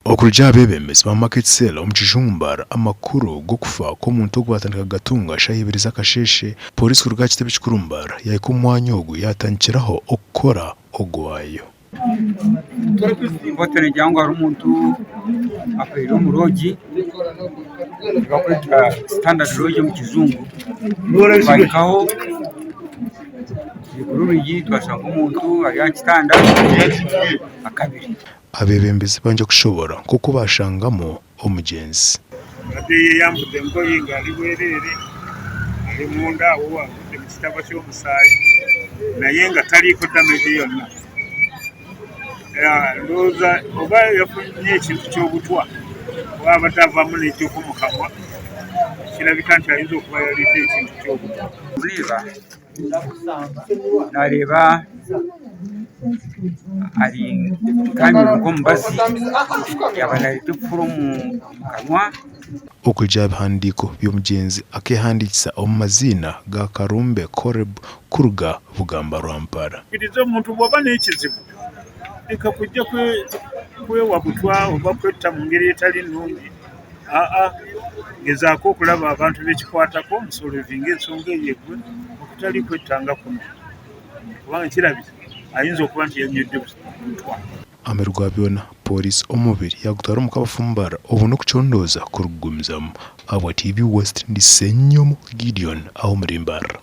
Okuruga aha beebembezi ba Market Cell omu kijungu Mbarara, amakuru g'okufa kw'omuntu ogu baatandika kugatunga shaaha ibiri z'akasheeshe, Pooriisi kuruga aha kitebe kikuru Mbarara yaahika omu mwanya ogu yaatandikiraho okukora ogwayo. Ripoota negira ngu hariho omuntu afiire omu roogi ei barikweta standard lodge omu kijungu twahikaho twigura orwigi twashanga omuntu ari aha kitanda akabire. Abeebembezi bangye kushoboora nk'oku baashangamu omugyenzi. Abadde yeyambudde engoye nga ali bwereere, ali munda awo agudde mu kitaba ky'omusaayi naye nga taliiko damage yonna. Ndowooza oba yafunye ekintu ky'obutwa kuba abadde avaamu n'eitoko mu kamwa, kirabika nti ayinza okuba yalidde ekintu ky'obutwa. Nareeba ari nk'omubazi yaaba nareeta obufura omu kanwa. Okurugiirira aha bihandiiko by'omugyenzi akeehandiikisa omu maziina ga Karumbe Coreb kuruga Bugamba Rwampara. Ikiriza omuntu bw'oba n'ekizibu leka kujja kwewa butwa oba kwetta mu ngeri etali nnungi. Aa, gezaako okulaba abantu bekikwatako musolovinge ensonga eyo egwe okutali kwetta nga kuno kubanga kirabika ayinza okuba nti yanywedde butwa. Ahamuheru gwa byona, pooriisi omubiri yaagutwara omu kabafumbara obwo n'okucondooza kurikugumizamu. Ahabwa TV West ndi Ssenyomo Gideon aha omuri Mbarara.